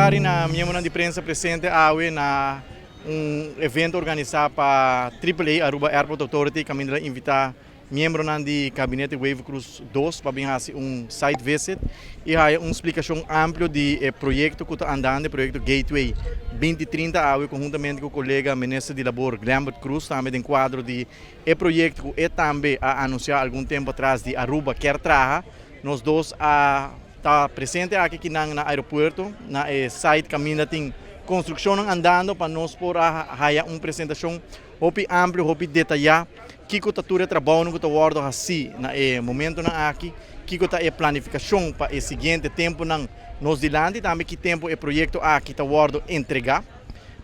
Bon tardi na miembronan di prensa presente awe na un evento organisa pa Triple A, Aruba Airport Authority, caminda la invita miembronan di Gabinete Wever Croes dos pa bin haci un site visit y haya un splicacion amplio di e proyecto cu ta andando, e proyecto Gateway 2030 awe conhuntamente cu colega Minister di Labor Glenbert Croes tambe den cuadro di e proyecto cu e tambe a anuncia algun tempo atras di Aruba kier traha. Nos dos a ta presente aki kinan na aeropuerto na e site caminda tin construccionnan andando pa nos por a haya un presentacion hopi amplio, hopi detayá kiko ta tur e trabounan ku ta wòrdu hasí na e momentunan aki, kiko ta e planifikashon pa e siguiente tempunan nos dilanti, tambe ki tempu e proyekto aki ta wòrdu entregá.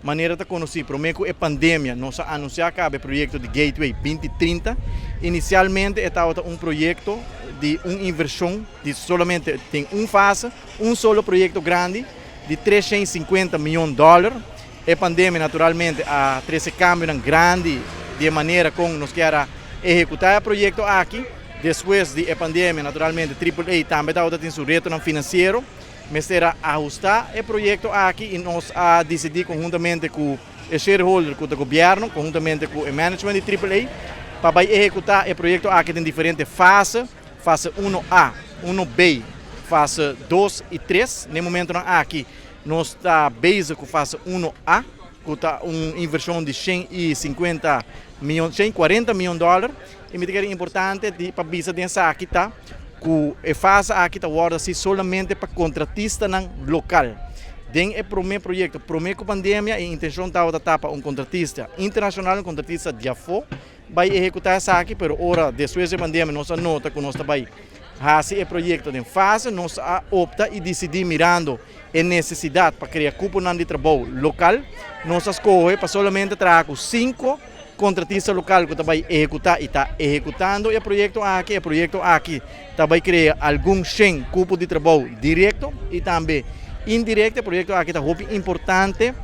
Manera ta konosí, promé ku e pandemia nos a anunsiá kaba e proyekto di Gateway 2030. Inisialmente e tabata un proyekto di un invershon di solamente den un fase, un solo proyekto grandi di 350 mion dòler. E pandemia naturalmente a trese kambionan grandi di e manera kon nos kier a ehekutá e proyekto aki. Despues di e pandemia naturalmente Triple A tambe tabata tin su retonan finansiero. Mester a ahustá e proyekto aki i nos a disidí konhuntamente ku e shareholder ku ta gobièrnu, konhuntamente ku e management di Triple A pa bai ehekutá e proyekto aki den diferente fase, fase uno A, uno B, fase dos i tres. Na e momentonan aki Nos ta bezig ku fase uno A, ku ta un invershon di 150 mion, 140 mion dòler. I mi ta kere importante di pa bisa den esaki ta ku e fase aki ta wòrdu hasi solamente pa kontratistanan lokal. Den e promé proyekto, promé ku pandemia, e intenshon tabata ta pa un kontratista internashonal, un kontratista di afó bai ehekutá esaki, pero ora despues di e pandemia nos a nota ku nos ta bai hasi e proyekto den fase, nos a opta i disidí mirando e nesesidat pa krea kuponan di trabou lokal, nos a skohe pa solamente traha ku sinku kontratista lokal ku ta bai ehekutá i ta ehekutando e proyekto aki. E proyekto aki ta bai krea algun shen kupo di trabou direkto i tambe indirekto. E proyekto aki ta hopi importante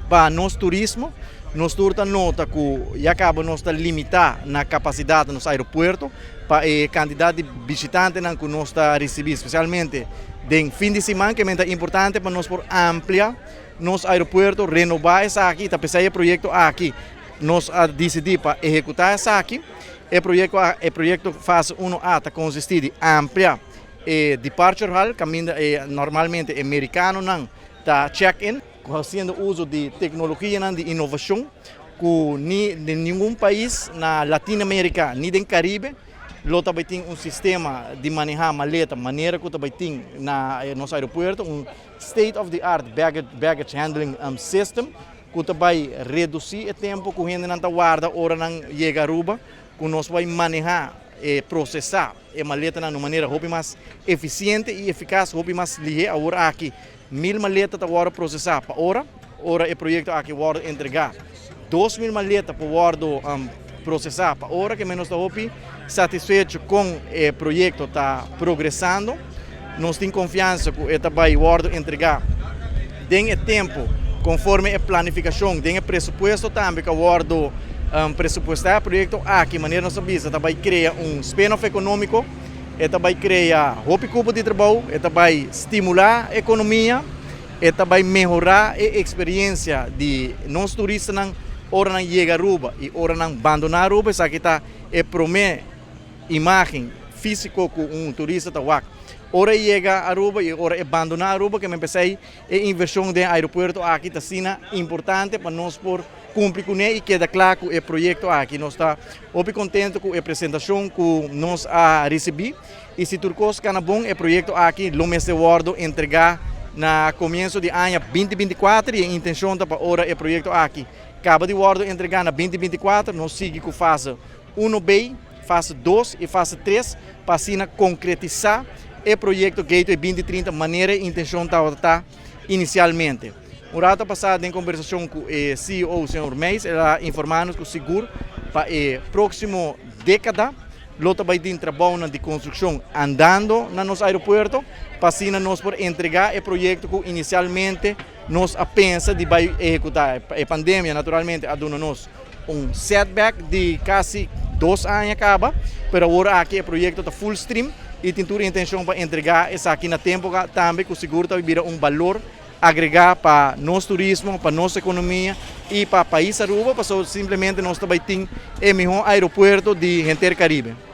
pa nos turismo. Nos tur ta nota ku ya kaba nos ta limitá na kapasidat di nos aeropuerto pa e kantidat di bishitantenan ku nos ta risibí, spesialmente den fin di siman, ke men ta importante pa nos por amplia nos aeropuerto, renobá esaki i ta p'esei e proyekto aki nos a disidí pa ehekutá esaki. E proyekto e proyekto fase uno A ta konsistí di amplia e departure hall kaminda e normalmente e merikanonan ta check in. Hasiendo uso di teknologianan di inovashon ku ni den ningun pais na Latinoamerika ni den Karibe lo ta bai tin un sistema di manehá maleta manera ku ta bai tin na nos aeropuerto, un state of the art baggage handling system ku ta bai redusí e tempu ku hendenan ta warda ora nan yega Aruba, ku nos bai manehá e prosesá e maletanan na un manera hopi mas efisiente i efikas, hopi mas lihé. Awor aki 1000 maleta ta wòrdu prosesá pa ora. Ora e proyekto aki wòrdu entregá, 2000 maleta por wòrdu prosesá pa ora. Ke men nos ta hopi satisfecho kon e proyekto ta progresando. Nos tin konfiansa ku e ta bai wòrdu entregá den e tempu konforme e planifikashon, den e presupuesto tambe ku a wòrdu presupuestá. E proyekto aki, manera nos a bisa, ta bai krea un spin-off ekonómiko. E ta bai krea hopi kupo di trabou, e ta bai stimulá ekonomia, e ta bai mehorá e eksperiensia di nos turistanan ora nan yega Aruba i ora nan bandoná Aruba. Esaki ta e promé imágen físiko ku un turista ta wak ora e yega Aruba i ora e bandoná Aruba. Ke men p'esei e invershon den aeropuerto aki ta asina importante pa nos por kumpli kuné i keda kla ku e proyekto aki. Nos ta hopi kontentu ku e presentashon ku nos a risibí i si tur kos kana bon e proyekto aki lo mester wòrdu entregá na komienso di aña 2024 i e intenshon ta pa ora e proyekto aki kaba di wòrdu entregá na 2024 nos sigui ku fase uno B, fase dos i fase tres pa asina konkretisá e proyekto Gateway 2030 manera e intenshon tabata ta inisialmente. Un rato pasá den kombersashon ku e CEO señor Meijs el a informá nos ku sigur pa e próksimo dékada lo ta bai tin trabounan di konstrukshon andando na nos aeropuerto pa asina nos por entregá e proyekto ku inisialmente nos a pensa di bai ehekutá. E pandemia naturalmente a duna nos un setback di kasi 2 aña kaba, pero awor aki e proyekto ta full stream i tin tur intenshon pa entregá esaki na tempu tambe ku sigur ta bira un balor. agrega pa nos turismo, pa nos economia y pa pais Aruba, paso simplemente nos tambe tin e miho aeropuerto di henter Caribe.